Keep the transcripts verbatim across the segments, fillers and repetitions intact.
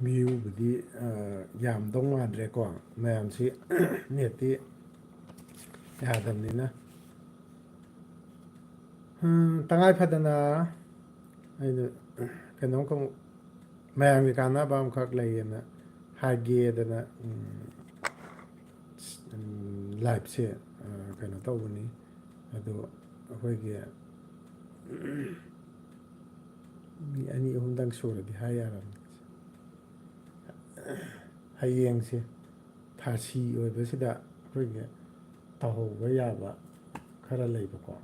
ꯚ꯭ꯌꯨꯕꯨꯗꯤ ꯌꯥꯝꯗꯧ ꯃꯥꯟꯗ꯭ꯔꯦꯀꯣ, ꯃꯌꯥꯝꯁꯤ ꯅꯦꯠꯇꯤ ꯌꯥꯗꯕꯅꯤꯅ꯫ ꯎꯝ, ꯇꯉꯥꯏ ꯐꯗꯅ ꯑꯩꯅ ꯀꯩꯅꯣꯝꯈꯛ, ꯃꯌꯥꯝꯒꯤ ꯀꯥꯟꯅꯕ ꯑꯃꯈꯛ ꯂꯩꯌꯦꯅ ꯍꯥꯏꯒꯦꯗꯅ, ꯎꯝ, ꯎꯝ, ꯂꯥꯏꯞꯁꯦ, ꯑ, ꯀꯩꯅꯣ ꯇꯧꯕꯅꯤ꯫ ꯑꯗꯣ ꯑꯩꯈꯣꯏꯒꯤ ꯃꯤ ꯑꯅꯤ ꯑꯍꯨꯝꯗꯪ ꯁꯨꯔꯗꯤ ꯍꯥꯏ ꯌꯥꯔꯕꯅꯤ꯫ ꯍꯌꯦꯡꯁꯦ ꯊꯥꯁꯤ ꯑꯣꯏꯕꯁꯤꯗ ꯑꯩꯈꯣꯏꯒꯤ ꯇꯧꯍꯧꯕ ꯌꯥꯕ ꯈꯔ ꯂꯩꯕꯀꯣ꯫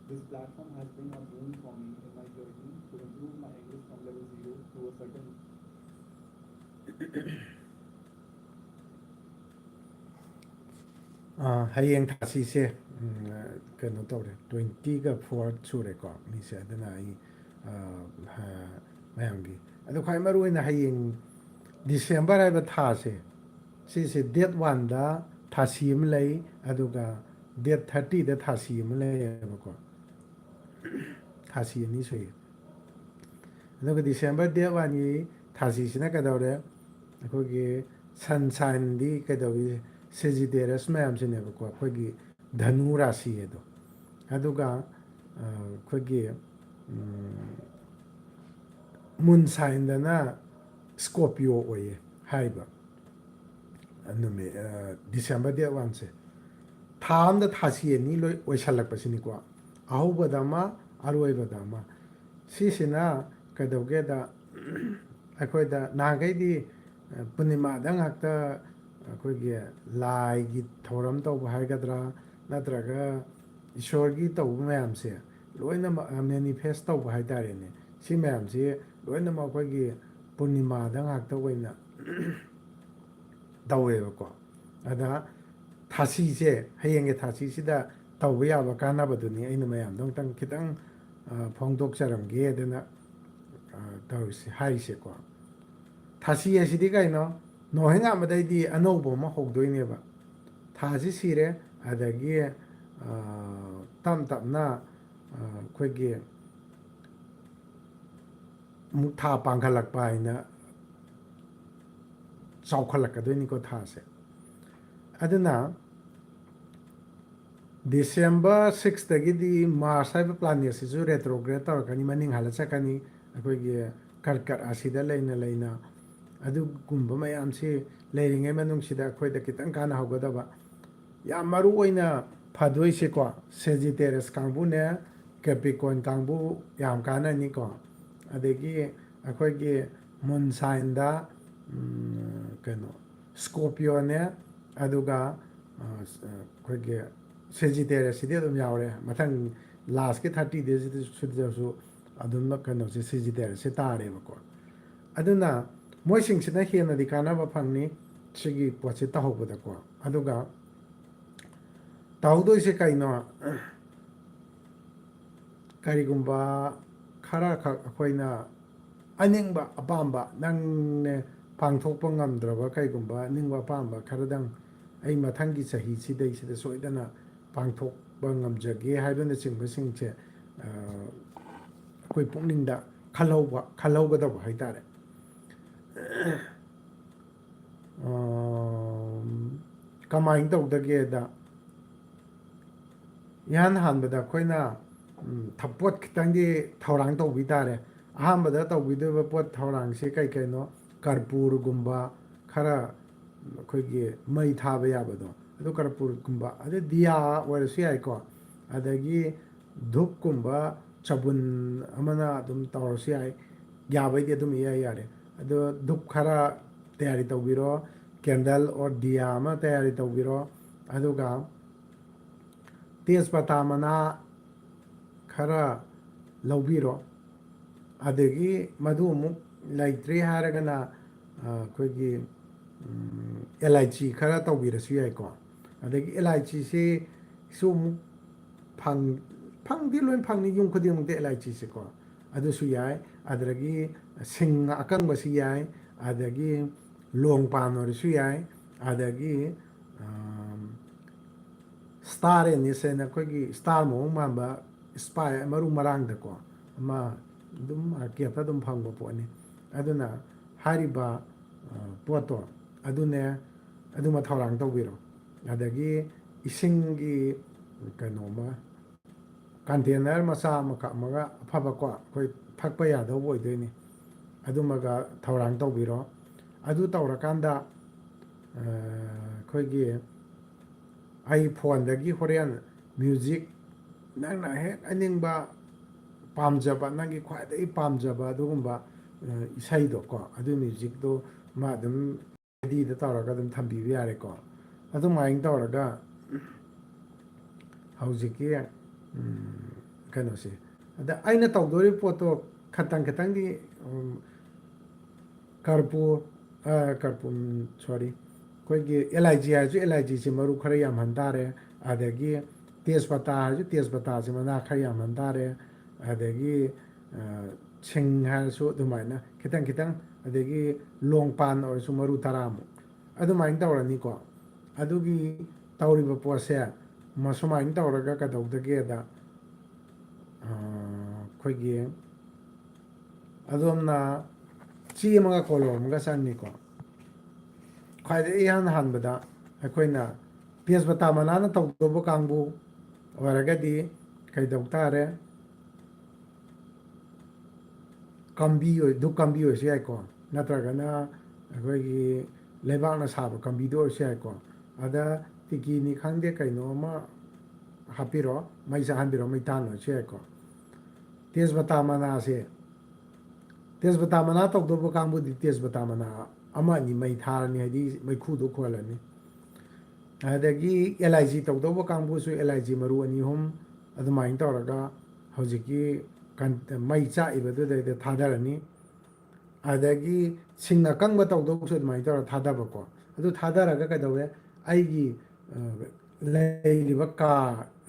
This platform has been a boon for me in my journey to improve my English from level zero to a certain ꯑꯥ, ꯍꯌꯦꯡ ꯊꯥꯁꯤꯁꯦ, ꯎꯝ, ꯀꯩꯅꯣ ꯇꯧꯔꯦ, twenty-four ꯁꯨꯔꯦꯀꯣ ꯃꯤꯁꯦ꯫ ꯑꯗꯨꯅ ꯑꯩ, ꯑꯥ, ꯍ-, ꯃꯌꯥꯝꯒꯤ, ꯑꯗꯣ ꯈ꯭ꯋꯥꯏ ꯃꯔꯨ ꯑꯣꯏꯅ ꯍꯌꯦꯡ ꯗꯤꯁꯦꯝꯕꯔ ꯍꯥꯏꯕ ꯊꯥꯁꯦ, ꯁꯤꯁꯦ date one-ꯗ ꯊꯥꯁꯤ ꯑꯃ ꯂꯩ, ꯑꯗꯨꯒ date thirty-ꯗ ꯊꯥꯁꯤ ꯑꯃ ꯂꯩꯌꯦꯕꯀꯣ꯫ ꯊꯥꯁꯤ ꯑꯅꯤ ꯁꯨꯏ꯫ ꯑꯗꯨꯒ ꯗꯤꯁꯦꯝꯕꯔ date one-ꯒꯤ ꯊꯥꯁꯤꯁꯤꯅ ꯀꯩꯗꯧꯔꯦ? ꯑꯩꯈꯣꯏꯒꯤ ꯁꯟ ꯁꯥꯏꯟꯗꯤ ꯀꯩꯗꯧꯏ? ꯁꯦꯖꯤꯇꯦꯔꯁ ꯃꯌꯥꯝꯁꯤꯅꯦꯕꯀꯣ, ꯑꯩꯈꯣꯏꯒꯤ ꯙꯅꯨ ꯔꯥꯁꯤ ꯑꯗꯣ꯫ ꯑꯗꯨꯒ, ꯑ, ꯑꯩꯈꯣꯏꯒꯤ, ꯎꯝ, ꯃꯨꯟ ꯁꯥꯏꯟꯗꯅ ꯁ꯭ꯀꯣꯔꯄꯤꯌꯣ ꯑꯣꯏꯌꯦ ꯍꯥꯏꯕ ꯅꯨꯃꯤꯠ, ꯑ, ꯗꯤꯁꯦꯝꯕꯔ date one-ꯁꯦ꯫ ꯊꯥ ꯑꯝꯗ ꯊꯥꯁꯤ ꯑꯅꯤ ꯂꯣꯏ ꯑꯣꯏꯁꯜꯂꯛꯄꯁꯤꯅꯤꯀꯣ꯫ ꯑꯍꯧꯕꯗ ꯑꯃ, ꯑꯔꯣꯏꯕꯗ ꯑꯃ꯫ ꯁꯤꯁꯤꯅ ꯀꯩꯗꯧꯒꯦꯗ, ꯑꯩꯈꯣꯏꯗ ꯅꯍꯥꯟꯈꯩꯗꯤ, ꯑ, ꯄꯨꯔꯅꯤꯃꯥꯗ ꯉꯥꯛꯇ ꯑꯩꯈꯣꯏꯒꯤ ꯂꯥꯏꯒꯤ ꯊꯧꯔꯝ ꯇꯧꯕ ꯍꯥꯏꯒꯗ꯭ꯔꯥ, ꯅꯠꯇ꯭ꯔꯒ ꯏꯁꯣꯔꯒꯤ ꯇꯧꯕ ꯃꯌꯥꯝꯁꯦ ꯂꯣꯏꯅꯃꯛ, ꯑ, manifest ꯇꯧꯕ ꯍꯥꯏꯇꯥꯔꯦꯅꯦ꯫ ꯁꯤ ꯃꯌꯥꯝꯁꯤ ꯂꯣꯏꯅꯃꯛ ꯑꯩꯈꯣꯏꯒꯤ ꯄꯨꯔꯅꯤꯃꯥꯗ ꯉꯥꯛꯇ ꯑꯣꯏꯅ ꯇꯧꯋꯦꯕꯀꯣ꯫ ꯑꯗ ꯊꯥꯁꯤꯁꯦ, ꯍꯌꯦꯡꯒꯤ ꯊꯥꯁꯤꯁꯤꯗ ꯇꯧꯕ ꯌꯥꯕ ꯀꯥꯟꯅꯕꯗꯨꯅꯤ ꯑꯩꯅ ꯃꯌꯥꯝꯗ ꯑꯃꯨꯛꯇꯪ ꯈꯤꯇꯪ, ꯑ, ꯐꯣꯡꯗꯣꯛꯆꯔꯝꯒꯦ ꯑꯗꯨꯅ, ꯑ, ꯇꯧꯔꯤꯁꯦ, ꯍꯥꯏꯔꯤꯁꯦꯀꯣ꯫ ꯊꯥꯁꯤ ꯍꯥꯏꯁꯤꯗꯤ ꯀꯩꯅꯣ? ꯅꯣꯡꯍꯦꯟ ꯉꯥꯟꯕꯗꯩꯗꯤ ꯑꯅꯧꯕ ꯑꯃ ꯍꯧꯗꯣꯏꯅꯦꯕ꯫ ꯊꯥꯁꯤ ꯁꯤꯔꯦ, ꯑꯗꯒꯤ, ꯑ, ꯑ, ꯇꯞ ꯇꯞꯅ, ꯑ, ꯑꯩꯈꯣꯏꯒꯤ ꯑꯃꯨꯛ ꯊꯥ ꯄꯥꯡꯈꯠꯂꯛꯄ ꯍꯥꯏꯅ ꯆꯥꯎꯈꯠꯂꯛꯀꯗꯣꯏꯅꯤꯀꯣ ꯊꯥꯁꯦ꯫ ꯑꯗꯨꯅ December six ꯇꯒꯤꯗꯤ Mars ꯍꯥꯏꯕ planet ꯁꯤꯁꯨ retrograde ꯇꯧꯔꯛꯀꯅꯤ, ꯃꯅꯤꯡ ꯍꯜꯂ ꯆꯠꯀꯅꯤ꯫ ꯑꯩꯈꯣꯏꯒꯤ ꯀꯔꯀꯠ ꯑꯁꯤꯗ ꯂꯩꯅ ꯂꯩꯅ ꯑꯗꯨꯒꯨꯝꯕ ꯃꯌꯥꯝꯁꯤ ꯂꯩꯔꯤꯉꯩ ꯃꯅꯨꯡꯁꯤꯗ ꯑꯩꯈꯣꯏꯗ ꯈꯤꯇꯪ ꯀꯥꯟꯅꯍꯧꯒꯗꯕ꯫ ꯌꯥꯝ ꯃꯔꯨ ꯑꯣꯏꯅ ꯐꯗꯣꯏꯁꯦꯀꯣ, Sagittarius ꯀꯥꯡꯕꯨꯅꯦ, Capricorn ꯀꯥꯡꯕꯨ ꯌꯥꯝ ꯀꯥꯟꯅꯅꯤꯀꯣ꯫ ꯑꯗꯒꯤ ꯑꯩꯈꯣꯏꯒꯤ moon signꯗ, ꯎꯝ, ꯀꯩꯅꯣ, Scorpioꯅꯦ, ꯑꯗꯨꯒ, ꯑ, ꯑꯩꯈꯣꯏꯒꯤ Sagittariusꯁꯤꯗꯤ ꯑꯗꯨꯝ ꯌꯥꯎꯔꯦ꯫ ꯃꯊꯪ lastꯀꯤ thirty daysꯁꯤꯗꯁꯨ ꯑꯗꯨꯝ ꯀꯩꯅꯣꯁꯦ, Sagittariusꯁꯦ ꯇꯥꯔꯦꯕꯀꯣ꯫ ꯑꯗꯨꯅ ꯃꯣꯏꯁꯤꯡꯁꯤꯅ ꯍꯦꯟꯅꯗꯤ ꯀꯥꯟꯅꯕ ꯐꯪꯅꯤ ꯁꯤꯒꯤ ꯄꯣꯠꯁꯦ ꯇꯧꯍꯧꯕꯗꯀꯣ꯫ ꯑꯗꯨꯒ ꯇꯧꯍꯧꯗꯣꯏꯁꯦ ꯀꯩꯅꯣ? ꯀꯔꯤꯒꯨꯝꯕ ꯈꯔꯈꯛ ꯑꯩꯈꯣꯏꯅ ꯑꯅꯤꯡꯕ ꯑꯄꯥꯝꯕ, ꯅꯪꯅ ꯄꯥꯡꯊꯣꯛꯄ ꯉꯝꯗ꯭ꯔꯕ ꯀꯩꯒꯨꯝꯕ ꯑꯅꯤꯡꯕ ꯑꯄꯥꯝꯕ ꯈꯔꯗꯪ ꯑꯩ ꯃꯊꯪꯒꯤ ꯆꯍꯤꯁꯤꯗꯩꯁꯤꯗ ꯁꯣꯏꯗꯅ ꯄꯥꯡꯊꯣꯛꯄ ꯉꯝꯖꯒꯦ ꯍꯥꯏꯕꯅꯆꯤꯡꯕꯁꯤꯡꯁꯦ, ꯑ, ꯑꯩꯈꯣꯏ ꯄꯨꯛꯅꯤꯡꯗ ꯈꯜꯍꯧꯕ, ꯈꯜꯍꯧꯒꯗꯕ ꯍꯥꯏꯇꯥꯔꯦ꯫ ꯑꯝ, ꯀꯃꯥꯏꯅ ꯇꯧꯗꯒꯦꯗ, ꯏꯍꯥꯟ ꯍꯥꯟꯕꯗ ꯑꯩꯈꯣꯏꯅ, ꯎꯝ, ꯊ-, ꯄꯣꯠ ꯈꯤꯇꯪꯗꯤ ꯊꯧꯔꯥꯡ ꯇꯧꯕꯤ ꯇꯥꯔꯦ꯫ ꯑꯍꯥꯟꯕꯗ ꯇꯧꯕꯤꯗꯣꯏꯕ ꯄꯣꯠ ꯊꯧꯔꯥꯡꯁꯤ ꯀꯩ ꯀꯩꯅꯣ? ꯀꯔꯄꯨꯔꯒꯨꯝꯕ ꯈꯔ, ꯑꯩꯈꯣꯏꯒꯤ ꯃꯩ ꯊꯥꯕ ꯌꯥꯕꯗꯣ, ꯑꯗꯨ ꯀꯔꯄꯨꯔꯒꯨꯝꯕ, ꯑꯗꯩ ꯗꯤꯌꯥ ꯑꯣꯏꯔꯁꯨ ꯌꯥꯏꯀꯣ, ꯑꯗꯒꯤ ꯙꯨꯞꯀꯨꯝꯕ ꯆꯕꯨꯟ ꯑꯃꯅ ꯑꯗꯨꯝ ꯇꯧꯔꯁꯨ ꯌꯥꯏ, ꯌꯥꯕꯩꯗꯤ ꯑꯗꯨꯝ ꯏꯌꯥ ꯌꯥꯔꯦ꯫ ꯑꯗꯣ ꯙꯨꯞ ꯈꯔ ꯇꯌꯥꯔꯤ ꯇꯧꯕꯤꯔꯣ, candle or ꯗꯤꯌꯥ ꯑꯃ ꯇꯌꯥꯔꯤ ꯇꯧꯕꯤꯔꯣ, ꯑꯗꯨꯒ ꯇꯦꯖꯄꯇꯥ ꯃꯅꯥ ꯈꯔ ꯂꯧꯕꯤꯔꯣ꯫ ꯑꯗꯒꯤ ꯃꯗꯨ ꯑꯃꯨꯛ ꯂꯩꯇ꯭ꯔꯦ ꯍꯥꯏꯔꯒꯅ, ꯑ, ꯑꯩꯈꯣꯏꯒꯤ, ꯎꯝ, ꯑꯦꯂꯥꯏꯆꯤ ꯈꯔ ꯇꯧꯕꯤꯔꯁꯨ ꯌꯥꯏꯀꯣ꯫ ꯑꯗꯒꯤ ꯑꯦꯂꯥꯏꯆꯤꯁꯤ ꯁꯨ ꯑꯃꯨꯛ ꯐꯪ-, ꯐꯪꯗꯤ ꯂꯣꯏ ꯐꯪꯅꯤ, ꯌꯨꯝ ꯈꯨꯗꯤꯡꯃꯛꯇ ꯑꯦꯂꯥꯏꯆꯤꯁꯦꯀꯣ꯫ ꯑꯗꯨꯁꯨ ꯌꯥꯏ꯫ ꯑꯗꯨꯗꯒꯤ ꯁꯤꯡ ꯑꯀꯪꯕꯁꯨ ꯌꯥꯏ꯫ ꯑꯗꯒꯤ ꯂꯣꯡ ꯄꯥꯟ ꯑꯣꯏꯔꯁꯨ ꯌꯥꯏ꯫ ꯑꯗꯒꯤ, ꯑꯝ, ꯁ꯭ꯇꯥꯔ ꯑꯦꯅꯤꯁ ꯍꯥꯏꯅ ꯑꯩꯈꯣꯏꯒꯤ ꯁ꯭ꯇꯥꯔ ꯃꯑꯣꯡ ꯃꯥꯟꯕ ꯁ꯭ꯄꯥꯏ ꯃꯔꯨ ꯃꯔꯥꯡꯗꯀꯣ ꯑꯃ ꯑꯗꯨꯝ ꯃꯥꯔꯀꯦꯠꯇ ꯑꯗꯨꯝ ꯐꯪꯕ ꯄꯣꯠꯅꯤ꯫ ꯑꯗꯨꯅ ꯍꯥꯏꯔꯤꯕ ꯄꯣꯠꯇꯣ ꯑꯗꯨꯅꯦ, ꯑꯗꯨꯃ ꯊꯧꯔꯥꯡ ꯇꯧꯕꯤꯔꯣ꯫ ꯑꯗꯒꯤ ꯏꯁꯤꯡꯒꯤ ꯀꯩꯅꯣꯝꯃ, ꯀꯟꯇꯦꯅꯔ ꯃꯆꯥ ꯑꯃ ꯀꯛꯑꯝꯃꯒ ꯑꯐꯕꯀꯣ, ꯑꯩꯈꯣꯏ ꯊꯛꯄ ꯌꯥꯗꯧꯕ ꯑꯣꯏꯗꯣꯏꯅꯤ꯫ ꯑꯗꯨꯃꯒ ꯊꯧꯔꯥꯡ ꯇꯧꯕꯤꯔꯣ꯫ ꯑꯗꯨ ꯇꯧꯔꯀꯥꯟꯗ ꯑꯩꯈꯣꯏꯒꯤ ꯑꯩ ꯐꯣꯟꯗꯒꯤ ꯍꯣꯔꯦꯟ ꯃ꯭ꯌꯨꯖꯤꯛ, ꯅꯪꯅ ꯍꯦꯛ ꯑꯅꯤꯡꯕ ꯄꯥꯝꯖꯕ, ꯅꯪꯒꯤ ꯈ꯭ꯋꯥꯏꯗꯒꯤ ꯄꯥꯝꯖꯕ ꯑꯗꯨꯒꯨꯝꯕ ꯏꯁꯩꯗꯣꯀꯣ, ꯑꯗꯨ ꯃ꯭ꯌꯨꯖꯤꯛꯇꯣ ꯃꯥ ꯑꯗꯨꯝ ꯔꯦꯗꯤꯗ ꯇꯧꯔꯒ ꯑꯗꯨꯝ ꯊꯝꯕꯤꯕ ꯌꯥꯔꯦꯀꯣ꯫ ꯑꯗꯨꯃꯥꯏꯅ ꯇꯧꯔꯒ ꯍꯧꯖꯤꯛꯀꯤ ꯀꯩꯅꯣꯁꯦ, ꯑꯗ ꯑꯩꯅ ꯇꯧꯗꯣꯔꯤꯕ ꯄꯣꯠꯇꯣ ꯈꯇꯪ ꯈꯇꯪꯗꯤ, ꯀꯔꯄꯨ ꯀꯔꯄꯨ ꯁꯣꯔꯤ, ꯑꯩꯈꯣꯏꯒꯤ ꯑꯦꯂꯥꯏꯆꯤ ꯍꯥꯏꯔꯁꯨ ꯑꯦꯂꯥꯏꯆꯤꯁꯦ ꯃꯔꯨ ꯈꯔ ꯌꯥꯝꯍꯟ ꯇꯥꯔꯦ꯫ ꯑꯗꯒꯤ ꯇꯦꯖꯄꯇꯥ ꯍꯥꯏꯔꯁꯨ ꯇꯦꯖꯄꯇꯥꯁꯦ ꯃꯅꯥ ꯈꯔ ꯌꯥꯝꯍꯟ ꯇꯥꯔꯦ꯫ ꯑꯗꯒꯤ ꯁꯤꯡ ꯍꯥꯏꯔꯁꯨ ꯑꯗꯨꯃꯥꯏꯅ ꯈꯤꯇꯪ ꯈꯤꯇꯪ, ꯑꯗꯒꯤ ꯂꯣꯡ ꯄꯥꯟ ꯑꯣꯏꯔꯁꯨ ꯃꯔꯨ ꯇꯔꯥꯃꯨꯛ ꯑꯗꯨꯃꯥꯏꯅ ꯇꯧꯔꯅꯤꯀꯣ꯫ ꯑꯗꯨꯒꯤ ꯇꯧꯔꯤꯕ ꯄꯣꯠꯁꯦ ꯃꯁꯨꯃꯥꯏꯅ ꯇꯧꯔꯒ ꯀꯩꯗꯧꯗꯒꯦꯗ, ꯑꯩꯈꯣꯏꯒꯤ ꯑꯗꯣꯝꯅ ꯆꯦ ꯑꯃꯒ ꯀꯣꯂꯣꯝ ꯑꯃꯒ ꯆꯪꯅꯤꯀꯣ꯫ ꯈ꯭ꯋꯥꯏꯗꯒꯤ ꯏꯍꯥꯟ ꯍꯥꯟꯕꯗ ꯑꯩꯈꯣꯏꯅ ꯇꯦꯖꯄꯇꯥ ꯃꯅꯥꯅ ꯇꯧꯗꯧꯕ ꯀꯥꯡꯕꯨ ꯑꯣꯏꯔꯒꯗꯤ ꯀꯩꯗꯧ ꯇꯥꯔꯦ? ꯀꯝꯕꯤ ꯑꯣꯏ-, ꯗꯨꯛ ꯀꯝꯕꯤ ꯑꯣꯏꯔꯁꯨ ꯌꯥꯏꯀꯣ, ꯅꯠꯇ꯭ꯔꯒꯅ ꯑꯩꯈꯣꯏꯒꯤ ꯂꯩꯕꯥꯛꯅ ꯁꯥꯕ ꯀꯝꯕꯤꯗꯣ ꯑꯣꯏꯔꯁꯨ ꯌꯥꯏꯀꯣ꯫ ꯑꯗ ꯇꯤꯀꯤꯅꯤ ꯈꯪꯗꯦ, ꯀꯩꯅꯣ ꯑꯃ ꯍꯥꯞꯄꯤꯔꯣ, ꯃꯩ ꯆꯥꯍꯟꯕꯤꯔꯣ, ꯃꯩ ꯇꯥꯟ ꯑꯣꯏꯔꯁꯨ ꯌꯥꯏꯀꯣ꯫ ꯇꯦꯖꯄꯇꯥ ꯃꯅꯥꯁꯦ, ꯇꯦꯖꯄꯇꯥ ꯃꯅꯥ ꯇꯧꯗꯧꯕ ꯀꯥꯡꯕꯨꯗꯤ ꯇꯦꯖꯄꯇꯥ ꯃꯅꯥ ꯑꯃ ꯑꯅꯤ ꯃꯩ ꯊꯥꯔꯅꯤ, ꯍꯥꯏꯗꯤ ꯃꯩꯈꯨꯗꯣ ꯈꯨꯍꯜꯂꯅꯤ꯫ ꯑꯗꯒꯤ ꯑꯦꯂꯥꯏꯆꯤ ꯇꯧꯗꯧꯕ ꯀꯥꯡꯕꯨꯁꯨ ꯑꯦꯂꯥꯏꯆꯤ ꯃꯔꯨ ꯑꯅꯤ ꯑꯍꯨꯝ ꯑꯗꯨꯃꯥꯏꯅ ꯇꯧꯔꯒ ꯍꯧꯖꯤꯛꯀꯤ ꯀꯟ-, ꯃꯩ ꯆꯥꯛꯏꯕꯗꯨꯗꯩꯗ ꯊꯥꯗꯔꯅꯤ꯫ ꯑꯗꯒꯤ ꯁꯤꯡ ꯑꯀꯪꯕ ꯇꯧꯗꯧꯕꯁꯨ ꯑꯗꯨꯃꯥꯏꯅ ꯇꯧꯔ ꯊꯥꯗꯕꯀꯣ꯫ ꯑꯗꯨ ꯊꯥꯗꯔꯒ ꯀꯩꯗꯧꯋꯦ? ꯑꯩꯒꯤ, ꯑ, ꯂꯩꯔꯤꯕ ꯀꯥ,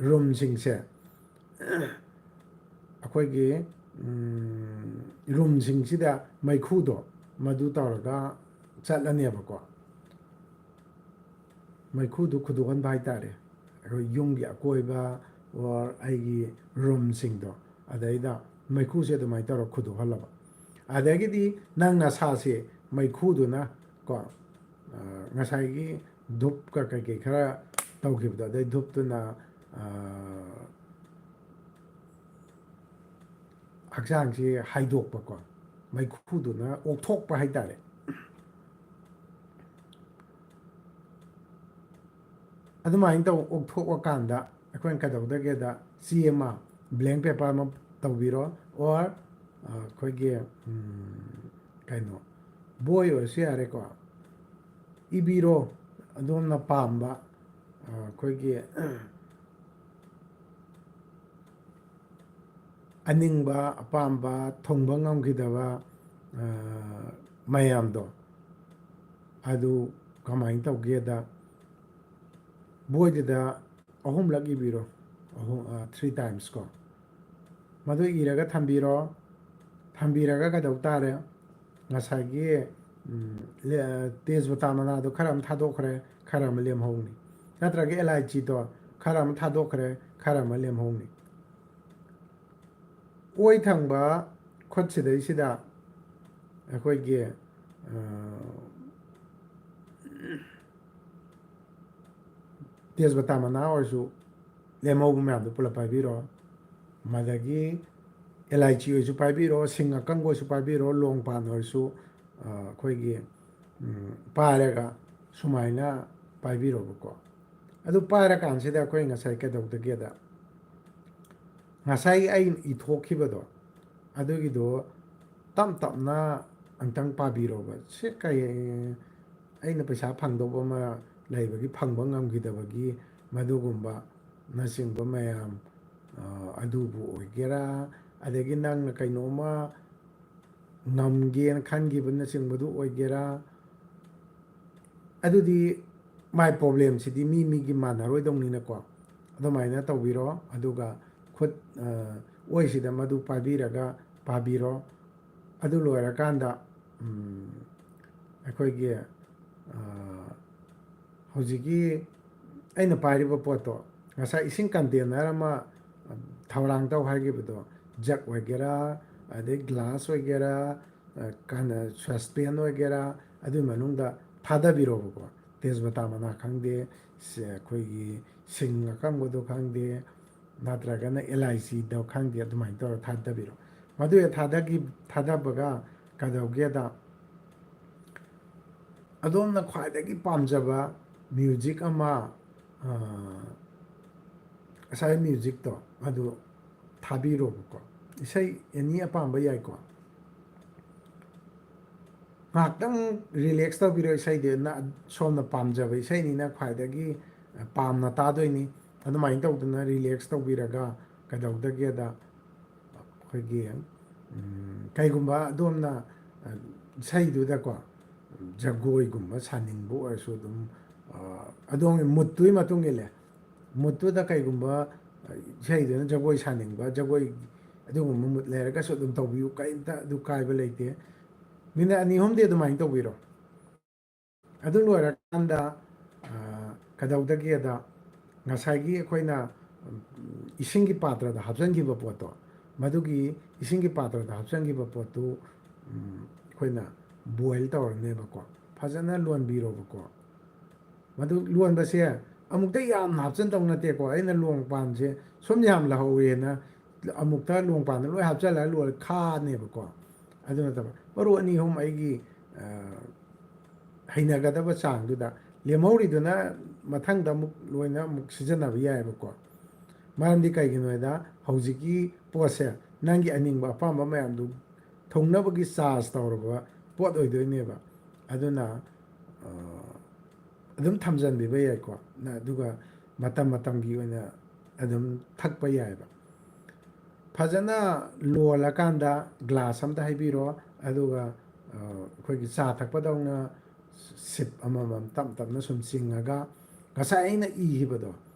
ꯔꯨꯝꯁꯤꯡꯁꯦ, ꯑꯩꯈꯣꯏꯒꯤ, ꯎꯝ, ꯔꯨꯝꯁꯤꯡꯁꯤꯗ ꯃꯩꯈꯨꯗꯣ ꯃꯗꯨ ꯇꯧꯔꯒ ꯆꯠꯂꯅꯦꯕꯀꯣ꯫ ꯃꯩꯈꯨꯗꯨ ꯈꯨꯗꯣꯛꯍꯟꯕ ꯍꯥꯏꯇꯥꯔꯦ꯫ ꯑꯩꯈꯣꯏ ꯌꯨꯝꯒꯤ ꯑꯀꯣꯏꯕ or ꯑꯩꯒꯤ ꯔꯨꯝꯁꯤꯡꯗꯣ, ꯑꯗꯩꯗ ꯃꯩꯈꯨꯁꯦ ꯑꯗꯨꯃꯥꯏꯅ ꯇꯧꯔ ꯈꯨꯗꯣꯛꯍꯜꯂꯕ꯫ ꯑꯗꯒꯤꯗꯤ ꯅꯪ ꯅꯁꯥꯁꯦ ꯃꯩꯈꯨꯗꯨꯅ ꯀꯣ, ꯑ, ꯉꯁꯥꯏꯒꯤ ꯙꯨꯞꯀ ꯀꯩꯀꯩ ꯈꯔ ꯇꯧꯈꯤꯕꯗꯣ, ꯑꯗꯩ ꯙꯨꯞꯇꯨꯅ, ꯑ, ꯍꯛꯆꯥꯡꯁꯤ ꯍꯥꯏꯗꯣꯛꯄꯀꯣ, ꯃꯩꯈꯨꯗꯨꯅ ꯑꯣꯛꯊꯣꯛꯄ ꯍꯥꯏꯇꯥꯔꯦ꯫ ꯑꯗꯨꯃꯥꯏꯅ ꯇꯧ ꯑꯣꯛꯊꯣꯛꯑꯀꯥꯟꯗ ꯑꯩꯈꯣꯏꯅ ꯀꯩꯗꯧꯗꯒꯦꯗ, ꯆꯦ ꯑꯃ, blank paper ꯑꯃ ꯇꯧꯕꯤꯔꯣ, or, ꯑ, ꯑꯩꯈꯣꯏꯒꯤ, ꯎꯝ, ꯀꯩꯅꯣ, ꯕꯣꯏ ꯑꯣꯏꯔꯁꯨ ꯌꯥꯔꯦꯀꯣ, ꯏꯕꯤꯔꯣ, ꯑꯗꯣꯝꯅ ꯄꯥꯝꯕ, ꯑ, ꯑꯩꯈꯣꯏꯒꯤ ꯑꯅꯤꯡꯕ, ꯑꯄꯥꯝꯕ, ꯊꯨꯡꯕ ꯉꯝꯈꯤꯗꯕ, ꯑ, ꯃꯌꯥꯝꯗꯣ, ꯑꯗꯨ ꯀꯃꯥꯏꯅ ꯇꯧꯒꯦꯗ, ꯕꯣꯏꯗꯨꯗ ꯑꯍꯨꯝꯂꯛ ꯏꯕꯤꯔꯣ, ꯑꯍꯨꯝ, ꯑ, three times ꯀꯣ꯫ ꯃꯗꯨ ꯏꯔꯒ ꯊꯝꯕꯤꯔꯣ꯫ ꯊꯝꯕꯤꯔꯒ ꯀꯩꯗꯧ ꯇꯥꯔꯦ? ꯉꯁꯥꯏꯒꯤ, ꯎꯝ, ꯂꯦ-, ꯇꯦꯖꯄꯇꯥ ꯃꯅꯥꯗꯣ ꯈꯔ ꯑꯃ ꯊꯥꯗꯣꯛꯈ꯭ꯔꯦ, ꯈꯔ ꯑꯃ ꯂꯦꯝꯍꯧꯅꯤ꯫ ꯅꯠꯇ꯭ꯔꯒ ꯑꯦꯂꯥꯏꯆꯤꯗꯣ ꯈꯔ ꯑꯃ ꯊꯥꯗꯣꯛꯈ꯭ꯔꯦ, ꯈꯔ ꯑꯃ ꯂꯦꯝꯍꯧꯅꯤ꯫ ꯑꯣꯏ ꯊꯪꯕ ꯈꯨꯠꯁꯤꯗꯩꯁꯤꯗ ꯑꯩꯈꯣꯏꯒꯤ, ꯑ, ꯇꯦꯖꯄꯇꯥ ꯃꯅꯥ ꯑꯣꯏꯔꯁꯨ ꯂꯦꯝꯍꯧꯕ ꯃꯌꯥꯝꯗꯣ ꯄꯨꯂꯞ ꯄꯥꯏꯕꯤꯔꯣ꯫ ꯃꯗꯒꯤ ꯑꯦꯂꯥꯏꯆꯤ ꯑꯣꯏꯔꯁꯨ ꯄꯥꯏꯕꯤꯔꯣ, ꯁꯤꯡ ꯑꯀꯪꯕ ꯑꯣꯏꯔꯁꯨ ꯄꯥꯏꯕꯤꯔꯣ, ꯂꯣꯡ ꯄꯥꯟ ꯑꯣꯏꯔꯁꯨ, ꯑ, ꯑꯩꯈꯣꯏꯒꯤ, ꯎꯝ, ꯄꯥꯏꯔꯒ ꯁꯨꯃꯥꯏꯅ ꯄꯥꯏꯕꯤꯔꯣꯕꯀꯣ꯫ ꯑꯗꯨ ꯄꯥꯏꯔꯀꯥꯟꯁꯤꯗ ꯑꯩꯈꯣꯏ ꯉꯁꯥꯏ ꯀꯩꯗꯧꯗꯒꯦꯗ, ꯉꯁꯥꯏ ꯑꯩꯅ ꯏꯊꯣꯛꯈꯤꯕꯗꯣ, ꯑꯗꯨꯒꯤꯗꯣ ꯇꯞ ꯇꯞꯅ ꯑꯝꯇꯪ ꯄꯥꯕꯤꯔꯣꯕ꯫ ꯁꯤ ꯀꯩ, ꯑꯩꯅ ꯄꯩꯁꯥ ꯐꯪꯗꯧꯕ ꯑꯃ ꯂꯩꯕꯒꯤ ꯐꯪꯕ ꯉꯝꯈꯤꯗꯕꯒꯤ ꯃꯗꯨꯒꯨꯝꯕꯅꯆꯤꯡꯕ ꯃꯌꯥꯝ, ꯑ, ꯑꯗꯨꯕꯨ ꯑꯣꯏꯒꯦꯔꯥ, ꯑꯗꯒꯤ ꯅꯪꯅ ꯀꯩꯅꯣꯝꯃ ꯉꯝꯒꯦꯅ ꯈꯟꯈꯤꯕꯅꯆꯤꯡꯕꯗꯨ ꯑꯣꯏꯒꯦꯔꯥ, ꯑꯗꯨꯗꯤ my problemꯁꯤꯗꯤ ꯃꯤ ꯃꯤꯒꯤ ꯃꯥꯟꯅꯔꯣꯏꯗꯧꯅꯤꯅꯀꯣ, ꯑꯗꯨꯃꯥꯏꯅ ꯇꯧꯕꯤꯔꯣ꯫ ꯑꯗꯨꯒ ꯈꯨꯠ, ꯑ, ꯑꯣꯏꯁꯤꯗ ꯃꯗꯨ ꯄꯥꯏꯕꯤꯔꯒ ꯄꯥꯕꯤꯔꯣ꯫ ꯑꯗꯨ ꯂꯣꯏꯔꯀꯥꯟꯗ, ꯎꯝ, ꯑꯩꯈꯣꯏꯒꯤ, ꯑ, ꯍꯧꯖꯤꯛꯀꯤ ꯑꯩꯅ ꯄꯥꯏꯔꯤꯕ ꯄꯣꯠꯇꯣ, ꯉꯁꯥꯏ ꯏꯁꯤꯡ container ꯑꯃ ꯊꯧꯔꯥꯡ ꯇꯧ ꯍꯥꯏꯈꯤꯕꯗꯣ, ꯖꯒ ꯑꯣꯏꯒꯦꯔꯥ, ꯑꯗꯩ ꯒ꯭ꯂꯥꯁ ꯑꯣꯏꯒꯦꯔꯥ, ꯀꯥꯟꯅ ꯁꯁꯄꯦꯟ ꯑꯣꯏꯒꯦꯔꯥ, ꯑꯗꯨꯒꯤ ꯃꯅꯨꯡꯗ ꯊꯥꯗꯕꯤꯔꯣꯕꯀꯣ꯫ ꯇꯦꯖꯄꯇꯥ ꯃꯅꯥ ꯈꯪꯗꯦ, ꯑꯩꯈꯣꯏꯒꯤ ꯁꯤꯡ ꯑꯀꯪꯕꯗꯣ ꯈꯪꯗꯦ, ꯅꯠꯇ꯭ꯔꯒꯅ ꯑꯦꯂꯥꯏꯆꯤꯗꯣ ꯈꯪꯗꯦ, ꯑꯗꯨꯃꯥꯏꯅ ꯇꯧꯔꯒ ꯊꯥꯗꯕꯤꯔꯣ꯫ ꯃꯗꯨ ꯊꯥꯗꯕꯒ ꯀꯩꯗꯧꯒꯦꯗ, ꯑꯗꯣꯝꯅ ꯈ꯭ꯋꯥꯏꯗꯒꯤ ꯄꯥꯝꯖꯕ ꯃ꯭ꯌꯨꯖꯤꯛ ꯑꯃ, ꯉꯁꯥꯏ ꯃ꯭ꯌꯨꯖꯤꯛꯇꯣ ꯑꯗꯨ ꯊꯥꯕꯤꯔꯣꯕꯀꯣ꯫ ꯏꯁꯩ ꯑꯦꯅꯤ ꯑꯄꯥꯝꯕ ꯌꯥꯏꯀꯣ꯫ ꯉꯥꯏꯍꯥꯛꯇꯪ ꯔꯤꯂꯦꯛꯁ ꯇꯧꯕꯤꯔꯣ꯫ ꯏꯁꯩꯗꯨꯅ ꯁꯣꯝꯅ ꯄꯥꯝꯖꯕ ꯏꯁꯩꯅꯤꯅ ꯈ꯭ꯋꯥꯏꯗꯒꯤ ꯄꯥꯝꯅ ꯇꯥꯗꯣꯏꯅꯤ꯫ ꯑꯗꯨꯃꯥꯏꯅ ꯇꯧꯗꯅ ꯔꯤꯂꯦꯛꯁ ꯇꯧꯕꯤꯔꯒ ꯀꯩꯗꯧꯗꯒꯦꯗ, ꯑꯩꯈꯣꯏꯒꯤ ꯀꯩꯒꯨꯝꯕ ꯑꯗꯣꯝꯅ ꯏꯁꯩꯗꯨꯗꯀꯣ ꯖꯒꯣꯏꯒꯨꯝꯕ ꯁꯥꯅꯤꯡꯕ ꯑꯣꯏꯔꯁꯨ ꯑꯗꯨꯝ ꯑꯗꯣꯝꯒꯤ ꯃꯨꯠꯇꯨꯒꯤ ꯃꯇꯨꯡ ꯏꯜꯂꯦ꯫ ꯃꯨꯠꯇꯨꯗ ꯀꯩꯒꯨꯝꯕ ꯏꯁꯩꯗꯨꯅ ꯖꯒꯣꯏ ꯁꯥꯅꯤꯡꯕ, ꯖꯒꯣꯏ ꯑꯗꯨꯒꯨꯝꯕ ꯃꯨꯠ ꯂꯩꯔꯒꯁꯨ ꯑꯗꯨꯝ ꯇꯧꯕꯤꯌꯨ, ꯀꯔꯤꯝꯇ ꯑꯗꯨ ꯀꯥꯏꯕ ꯂꯩꯇꯦ꯫ ꯃꯤꯅꯠ ꯑꯅꯤ ꯑꯍꯨꯝꯗꯤ ꯑꯗꯨꯃꯥꯏꯅ ꯇꯧꯕꯤꯔꯣ꯫ ꯑꯗꯨ ꯂꯣꯏꯔꯀꯥꯟꯗ ꯀꯩꯗꯧꯗꯒꯦꯗ, ꯉꯁꯥꯏꯒꯤ ꯑꯩꯈꯣꯏꯅ ꯏꯁꯤꯡꯒꯤ ꯄꯥꯇ꯭ꯔꯗ ꯍꯥꯞꯆꯤꯟꯈꯤꯕ ꯄꯣꯠꯇꯣ, ꯃꯗꯨꯒꯤ ꯏꯁꯤꯡꯒꯤ ꯄꯥꯇ꯭ꯔꯗ ꯍꯥꯞꯆꯤꯟꯈꯤꯕ ꯄꯣꯠꯇꯨ ꯑꯩꯈꯣꯏꯅ ꯕꯣꯏꯜ ꯇꯧꯔꯅꯦꯕꯀꯣ꯫ ꯐꯖꯅ ꯂꯣꯟꯕꯤꯔꯣꯕꯀꯣ꯫ ꯃꯗꯨ ꯂꯣꯟꯕꯁꯦ ꯑꯃꯨꯛꯇ ꯌꯥꯝꯅ ꯍꯥꯞꯆꯤꯟꯗꯧ ꯅꯠꯇꯦꯀꯣ꯫ ꯑꯩꯅ ꯂꯣꯡ ꯄꯥꯟꯁꯦ ꯁꯨꯝ ꯌꯥꯝ ꯂꯧꯍꯧꯋꯦꯅ ꯑꯃꯨꯛꯇ ꯂꯣꯡ ꯄꯥꯟꯗ ꯂꯣꯏ ꯍꯥꯞꯆꯤꯜꯂꯒ ꯂꯣꯏꯔ ꯈꯥꯅꯦꯕꯀꯣ꯫ ꯑꯗꯨ ꯅꯠꯇꯕ ꯃꯔꯨ ꯑꯅꯤ ꯑꯍꯨꯝ ꯑꯩꯒꯤ ꯍꯩꯅꯒꯗꯕ ꯆꯥꯡꯗꯨꯗ ꯂꯦꯝꯍꯧꯔꯤꯗꯨꯅ ꯃꯊꯪꯗ ꯑꯃꯨꯛ ꯂꯣꯏꯅ ꯑꯃꯨꯛ ꯁꯤꯖꯤꯟꯅꯕ ꯌꯥꯏꯑꯕꯀꯣ꯫ ꯃꯔꯝꯗꯤ ꯀꯩꯒꯤꯅꯣ ꯍꯥꯏꯗ, ꯍꯧꯖꯤꯛꯀꯤ ꯄꯣꯠꯁꯦ ꯅꯪꯒꯤ ꯑꯅꯤꯡꯕ ꯑꯄꯥꯝꯕ ꯃꯌꯥꯝꯗꯨ ꯊꯨꯡꯅꯕꯒꯤ ꯆꯥꯔꯖ ꯇꯧꯔꯕ ꯄꯣꯠ ꯑꯣꯏꯗꯣꯏꯅꯦꯕ꯫ ꯑꯗꯨꯅ ꯑꯗꯨꯝ ꯊꯝꯖꯤꯟꯕꯤꯕ ꯌꯥꯏꯀꯣ꯫ ꯑꯗꯨꯒ ꯃꯇꯝ ꯃꯇꯝꯒꯤ ꯑꯣꯏꯅ ꯑꯗꯨꯝ ꯊꯛꯄ ꯌꯥꯏꯑꯕ꯫ ꯐꯖꯅ ꯂꯣꯜꯂꯀꯥꯟꯗ ꯒ꯭ꯂꯥꯁ ꯑꯝꯗ ꯍꯩꯕꯤꯔꯣ꯫ ꯑꯗꯨꯒ ꯑꯩꯈꯣꯏꯒꯤ ꯆꯥ ꯊꯛꯄꯗꯧꯅ ꯁꯤꯞ ꯑꯃꯃꯝ ꯇꯞ ꯇꯞꯅ ꯁꯨꯝ ꯆꯤꯡꯉꯒ ꯉꯁꯥꯏ ꯑꯩꯅ ꯏꯈꯤꯕꯗꯣ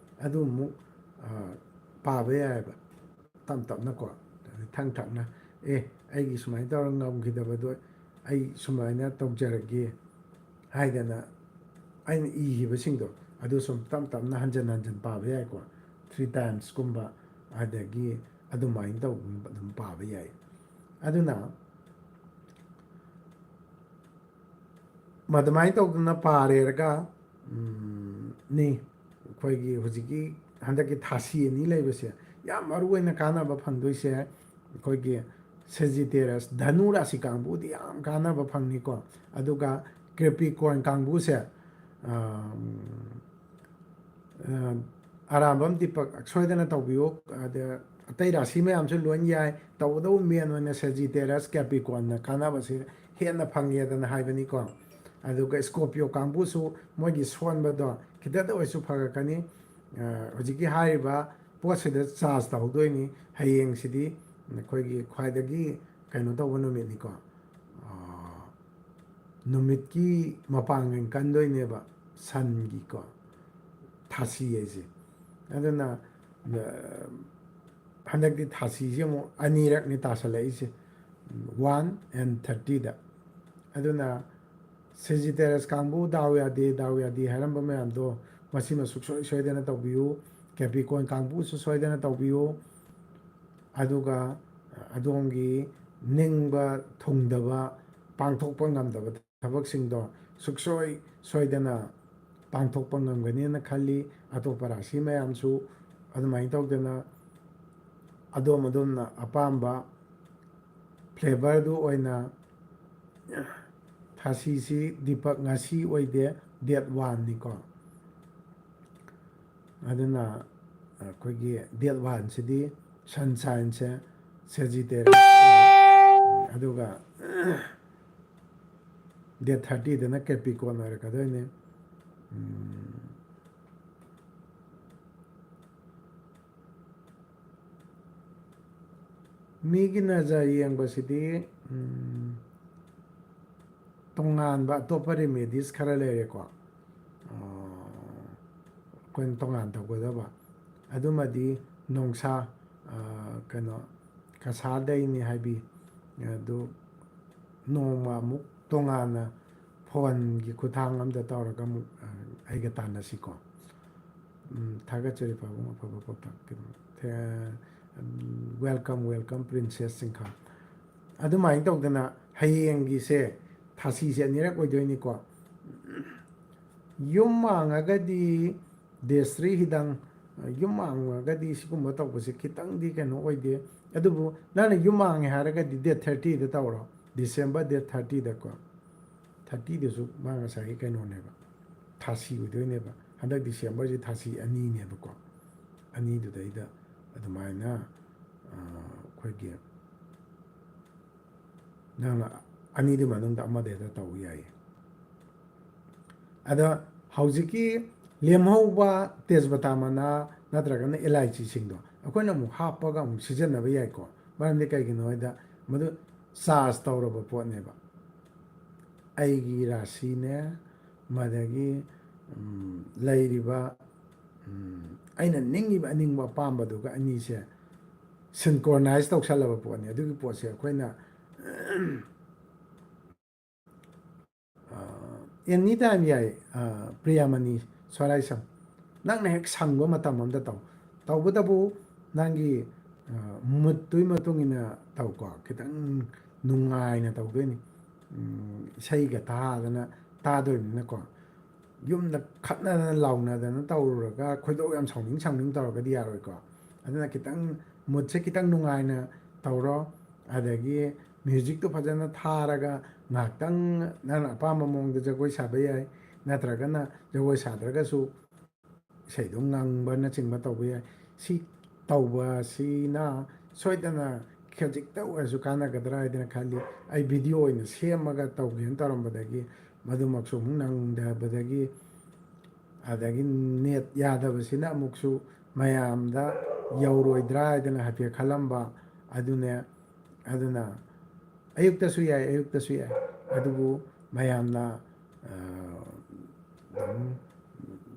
ꯑꯗꯨ ꯑꯃꯨꯛ ꯄꯥꯕ ꯌꯥꯏꯑꯕ꯫ ꯇꯞ ꯇꯞꯅꯀꯣ, ꯊꯪ ꯊꯛꯅ, "ꯑꯦ, ꯑꯩꯒꯤ ꯁꯨꯃꯥꯏꯅ ꯇꯧꯔꯒ ꯉꯝꯈꯤꯗꯕꯗꯣ ꯑꯩ ꯁꯨꯃꯥꯏꯅ ꯇꯧꯖꯔꯒꯦ" ꯍꯥꯏꯗꯅ ꯑꯩꯅ ꯏꯈꯤꯕꯁꯤꯡꯗꯣ ꯑꯗꯨ ꯁꯨꯝ ꯇꯞ ꯇꯞꯅ ꯍꯟꯖꯟ ꯍꯟꯖꯟ ꯄꯥꯕ ꯌꯥꯏꯀꯣ꯫ Three timesꯀꯨꯝꯕ, ꯑꯗꯒꯤ ꯑꯗꯨꯃꯥꯏꯅ ꯇꯧꯕ ꯑꯗꯨꯝ ꯄꯥꯕ ꯌꯥꯏ꯫ ꯑꯗꯨꯅ ꯃꯗꯨꯃꯥꯏꯅ ꯇꯧꯗꯅ ꯄꯥꯔꯦꯔꯒ, ꯎꯝ, ꯅꯤ ꯑꯩꯈꯣꯏꯒꯤ ꯍꯧꯖꯤꯛꯀꯤ ꯍꯟꯗꯛꯀꯤ ꯊꯥꯁꯤ ꯑꯅꯤ ꯂꯩꯕꯁꯦ ꯌꯥꯝ ꯃꯔꯨ ꯑꯣꯏꯅ ꯀꯥꯟꯅꯕ ꯐꯪꯗꯣꯏꯁꯦ ꯑꯩꯈꯣꯏꯒꯤ ꯁꯦꯖꯤꯇꯦꯔꯁ, ꯙꯅꯨ ꯔꯥꯁꯤ ꯀꯥꯡꯕꯨꯗꯤ ꯌꯥꯝ ꯀꯥꯟꯅꯕ ꯐꯪꯅꯤꯀꯣ꯫ ꯑꯗꯨꯒ ꯀꯦꯄ꯭ꯔꯤꯀꯣꯔꯟ ꯀꯥꯡꯕꯨꯁꯦ, ꯑ, ꯑ, ꯑꯔꯥꯝꯕꯝ ꯗꯤꯄꯛ ꯁꯣꯏꯗꯅ ꯇꯧꯕꯤꯌꯨ꯫ ꯑꯗ ꯑꯇꯩ ꯔꯥꯁꯤ ꯃꯌꯥꯝꯁꯨ ꯂꯣꯏ ꯌꯥꯏ, ꯇꯧꯕꯇꯕꯨ ꯃꯦꯟ ꯑꯣꯏꯅ ꯁꯦꯖꯤꯇꯦꯔꯁ, ꯀꯦꯄ꯭ꯔꯤꯀꯣꯔꯟꯅ ꯀꯥꯟꯅꯕꯁꯦ ꯍꯦꯟꯅ ꯐꯪꯉꯦꯗꯅ ꯍꯥꯏꯕꯅꯤꯀꯣ꯫ ꯑꯗꯨꯒ ꯁ꯭ꯀꯣꯔꯄꯤꯌꯣ ꯀꯥꯡꯕꯨꯁꯨ ꯃꯣꯏꯒꯤ ꯁꯣꯟꯕꯗꯣ ꯈꯤꯇꯗ ꯑꯣꯏꯔꯁꯨ ꯐꯔꯛꯀꯅꯤ꯫ ꯑ, ꯍꯧꯖꯤꯛꯀꯤ ꯍꯥꯏꯔꯤꯕ ꯄꯣꯠꯁꯤꯗ ꯆꯥꯔꯖ ꯇꯧꯍꯧꯗꯣꯏꯅꯤ꯫ ꯍꯌꯦꯡꯁꯤꯗꯤ ꯑꯩꯈꯣꯏꯒꯤ ꯈ꯭ꯋꯥꯏꯗꯒꯤ ꯀꯩꯅꯣ ꯇꯧꯕ ꯅꯨꯃꯤꯠꯅꯤꯀꯣ꯫ ꯑ, ꯅꯨꯃꯤꯠꯀꯤ ꯃꯄꯥꯡꯒꯜ ꯀꯟꯗꯣꯏꯅꯦꯕ ꯁꯟꯒꯤꯀꯣ, ꯊꯥꯁꯤ ꯍꯥꯏꯁꯦ꯫ ꯑꯗꯨꯅ, ꯑ, ꯍꯟꯗꯛꯇꯤ ꯊꯥꯁꯤꯁꯦ ꯑꯃꯨꯛ ꯑꯅꯤꯔꯛꯅꯤ ꯇꯥꯁꯜꯂꯛꯏꯁꯦ, one and thirtyꯗ꯫ ꯑꯗꯨꯅ ꯁꯦꯖꯤꯇꯦꯔꯁ ꯀꯥꯡꯕꯨ ꯗꯥꯎ ꯌꯥꯗꯦ, ꯗꯥꯎ ꯌꯥꯗꯦ ꯍꯥꯏꯔꯝꯕ ꯃꯌꯥꯝꯗꯣ ꯃꯁꯤꯃ ꯁꯨꯡꯁꯣꯏ ꯁꯣꯏꯗꯅ ꯇꯧꯕꯤꯌꯨ꯫ ꯀꯦꯄ꯭ꯔꯤꯀꯣꯔꯟ ꯀꯥꯡꯕꯨꯁꯨ ꯁꯣꯏꯗꯅ ꯇꯧꯕꯤꯌꯨ꯫ ꯑꯗꯨꯒ ꯑꯗꯣꯝꯒꯤ ꯅꯤꯡꯕ ꯊꯨꯡꯗꯕ, ꯄꯥꯡꯊꯣꯛꯄ ꯉꯝꯗꯕ ꯊꯕꯛꯁꯤꯡꯗꯣ ꯁꯨꯡꯁꯣꯏ ꯁꯣꯏꯗꯅ ꯄꯥꯡꯊꯣꯛꯄ ꯉꯝꯒꯅꯦꯅ ꯈꯜꯂꯤ꯫ ꯑꯇꯣꯞꯄ ꯔꯥꯁꯤ ꯃꯌꯥꯝꯁꯨ ꯑꯗꯨꯃꯥꯏꯅ ꯇꯧꯗꯅ ꯑꯗꯣꯝ ꯑꯗꯣꯝꯅ ꯑꯄꯥꯝꯕ flavorꯗꯨ ꯑꯣꯏꯅ ꯊꯥꯁꯤꯁꯤ ꯗꯤꯄꯛ ꯉꯁꯤ ꯑꯣꯏꯗꯦ, date oneꯅꯤꯀꯣ꯫ ꯑꯗꯨꯅ ꯑꯩꯈꯣꯏꯒꯤ date oneꯁꯤꯗꯤ sun signꯁꯦ Sagittarius, ꯑꯗꯨꯒ date thirtyꯗꯅ Capricorn ꯑꯣꯏꯔꯛꯀꯗꯣꯏꯅꯦ꯫ ꯎꯝ꯫ ꯃꯤꯒꯤ ꯅꯖꯔ ꯌꯦꯡꯕꯁꯤꯗꯤ, ꯎꯝ, ꯇꯣꯉꯥꯟꯕ ꯑꯇꯣꯞꯄ remedies ꯈꯔ ꯂꯩꯔꯦꯀꯣ꯫ ꯑ, ꯑꯩꯈꯣꯏꯅ ꯇꯣꯉꯥꯟ ꯇꯧꯒꯗꯕ꯫ ꯑꯗꯨꯃꯗꯤ ꯅꯣꯡꯁꯥ, ꯑ, ꯀꯩꯅꯣ, ꯀꯁꯥ ꯗꯦꯅꯤ ꯍꯥꯏꯕꯤ, ꯑꯗꯨ ꯅꯣꯡꯃ ꯑꯃꯨꯛ ꯇꯣꯉꯥꯟꯅ phoneꯒꯤ ꯈꯨꯠꯊꯥꯡ ꯑꯝꯗ ꯇꯧꯔꯒ ꯑꯃꯨꯛ, ꯑ, ꯑꯩꯒ ꯇꯥꯟꯅꯁꯤꯀꯣ꯫ ꯎꯝ, ꯊꯥꯒꯠꯆꯔꯤ ꯄꯥꯕꯨꯡ, ꯑꯐꯕ ꯄꯥꯎꯇꯥꯛꯀꯤꯗꯃꯛ꯫ ꯊꯦ-, ꯎꯝ, welcome, welcome, Princess ꯁꯤꯡꯈꯥ꯫ ꯑꯗꯨꯃꯥꯏꯅ ꯇꯧꯗꯅ ꯍꯌꯦꯡꯒꯤꯁꯦ ꯊꯥꯁꯤꯁꯦ ꯑꯅꯤꯔꯛ ꯑꯣꯏꯗꯣꯏꯅꯤꯀꯣ꯫ ꯌꯨꯝ ꯃꯥꯡꯉꯒꯗꯤ ꯗꯦꯁꯇ꯭ꯔꯤ ꯍꯤꯗꯪ, ꯌꯨꯝ ꯃꯥꯡꯉꯒꯗꯤ ꯁꯤꯒꯨꯝꯕ ꯇꯧꯕꯁꯦ ꯈꯤꯇꯪꯗꯤ ꯀꯩꯅꯣ ꯑꯣꯏꯗꯦ꯫ ꯑꯗꯨꯕꯨ ꯅꯪꯅ ꯌꯨꯝ ꯃꯥꯡꯉꯦ ꯍꯥꯏꯔꯒꯗꯤ date thirty ꯗ ꯇꯧꯔꯣ, December date thirty ꯗꯀꯣ꯫ Thirty ꯗꯁꯨ ꯃꯥ ꯉꯁꯥꯏꯒꯤ ꯀꯩꯅꯣꯅꯦꯕ, ꯊꯥꯁꯤ ꯑꯣꯏꯗꯣꯏꯅꯦꯕ꯫ ꯍꯟꯗꯛ December ꯁꯤ ꯊꯥꯁꯤ ꯑꯅꯤꯅꯦꯕꯀꯣ꯫ ꯑꯅꯤꯗꯨꯗꯩꯗ ꯑꯗꯨꯃꯥꯏꯅ, ꯑ, ꯑꯩꯈꯣꯏꯒꯤ ꯅꯪꯅ ꯑꯅꯤꯗꯨ ꯃꯅꯨꯡꯗ ꯑꯃꯗ ꯍꯦꯛꯇ ꯇꯧ ꯌꯥꯏꯌꯦ꯫ ꯑꯗ ꯍꯧꯖꯤꯛꯀꯤ ꯂꯦꯝꯍꯧꯕ ꯇꯦꯖꯄꯇꯥ ꯃꯅꯥ ꯅꯠꯇ꯭ꯔꯒꯅ ꯑꯦꯂꯥꯏꯆꯤꯁꯤꯡꯗꯣ ꯑꯩꯈꯣꯏꯅ ꯑꯃꯨꯛ ꯍꯥꯞꯄꯒ ꯑꯃꯨꯛ ꯁꯤꯖꯤꯟꯅꯕ ꯌꯥꯏꯀꯣ꯫ ꯃꯔꯝꯗꯤ ꯀꯩꯒꯤꯅꯣ ꯍꯥꯏꯗ ꯃꯗꯨ charge ꯇꯧꯔꯕ ꯄꯣꯠꯅꯦꯕ꯫ ꯑꯩꯒꯤ ꯔꯥꯁꯤꯅꯦ, ꯃꯗꯒꯤ, ꯎꯝ, ꯂꯩꯔꯤꯕ, ꯎꯝ, ꯑꯩꯅ ꯅꯤꯡꯉꯤꯕ ꯑꯅꯤꯡꯕ ꯑꯄꯥꯝꯕꯗꯨꯒ ꯑꯅꯤꯁꯦ synchronize ꯇꯧꯁꯜꯂꯕ ꯄꯣꯠꯅꯤ꯫ ꯑꯗꯨꯒꯤ ꯄꯣꯠꯁꯦ ꯑꯩꯈꯣꯏꯅ, ꯑ, any time ꯌꯥꯏ, ꯑ, ꯄ꯭ꯔꯤꯌꯥꯃꯅꯤ ꯁꯣꯔꯥꯏꯁꯝ꯫ ꯅꯪꯅ ꯍꯦꯛ ꯁꯪꯕ ꯃꯇꯝ ꯑꯝꯗ ꯇꯧ꯫ ꯇꯧꯕꯇꯕꯨ ꯅꯪꯒꯤ, ꯑ, mood ꯇꯨꯒꯤ ꯃꯇꯨꯡ ꯏꯟꯅ ꯇꯧꯀꯣ꯫ ꯈꯤꯇꯪ ꯅꯨꯡꯉꯥꯏꯅ ꯇꯧꯗꯣꯏꯅꯤ꯫ ꯎꯝ, ꯏꯁꯩꯒ ꯇꯥꯗꯅ ꯇꯥꯗꯣꯏꯅꯤꯅꯀꯣ꯫ ꯌꯨꯝꯗ ꯈꯠꯅꯗꯅ ꯂꯥꯎꯅꯗꯅ ꯇꯧꯔꯨꯔꯒ ꯈꯣꯏꯗꯧ ꯌꯥꯝ ꯁꯥꯎꯅꯤꯡ ꯁꯥꯎꯅꯤꯡ ꯇꯧꯔꯒꯗꯤ ꯌꯥꯔꯣꯏꯀꯣ꯫ ꯑꯗꯨꯅ ꯈꯤꯇꯪ mood ꯁꯦ ꯈꯤꯇꯪ ꯅꯨꯡꯉꯥꯏꯅ ꯇꯧꯔꯣ꯫ ꯑꯗꯒꯤ music ꯇꯨ ꯐꯖꯅ ꯊꯥꯔꯒ ꯉꯥꯏꯍꯥꯛꯇꯪ ꯅꯪꯅ ꯑꯄꯥꯝꯕ ꯃꯑꯣꯡꯗ ꯖꯒꯣꯏ ꯁꯥꯕ ꯌꯥꯏ, ꯅꯠꯇ꯭ꯔꯒꯅ ꯖꯒꯣꯏ ꯁꯥꯗ꯭ꯔꯒꯁꯨ ꯏꯁꯩꯗꯣ ꯉꯪꯕꯅꯆꯤꯡꯕ ꯇꯧꯕ ꯌꯥꯏ꯫ ꯁꯤ ꯇꯧꯕꯁꯤꯅ ꯁꯣꯏꯗꯅ ꯈꯖꯤꯛꯇ ꯑꯣꯏꯔꯁꯨ ꯀꯥꯟꯅꯒꯗ꯭ꯔꯥ ꯍꯥꯏꯗꯅ ꯈꯜꯂꯤ꯫ ꯑꯩ video ꯑꯣꯏꯅ ꯁꯦꯝꯃꯒ ꯇꯧꯒꯦꯅ ꯇꯧꯔꯝꯕꯗꯒꯤ ꯃꯗꯨꯃꯛꯁꯨ ꯑꯃꯨꯛ ꯅꯪꯗꯕꯗꯒꯤ, ꯑꯗꯒꯤ net ꯌꯥꯗꯕꯁꯤꯅ ꯑꯃꯨꯛꯁꯨ ꯃꯌꯥꯝꯗ ꯌꯧꯔꯣꯏꯗ꯭ꯔꯥ ꯍꯥꯏꯗꯅ ꯍꯥꯏꯐꯦꯠ ꯈꯜꯂꯝꯕ ꯑꯗꯨꯅꯦ꯫ ꯑꯗꯨꯅ ꯑꯌꯨꯛꯇꯁꯨ ꯌꯥꯏ, ꯑꯌꯨꯛꯇꯁꯨ ꯌꯥꯏ꯫ ꯑꯗꯨꯕꯨ ꯃꯌꯥꯝꯅ, ꯑ, ꯑꯗꯨꯝ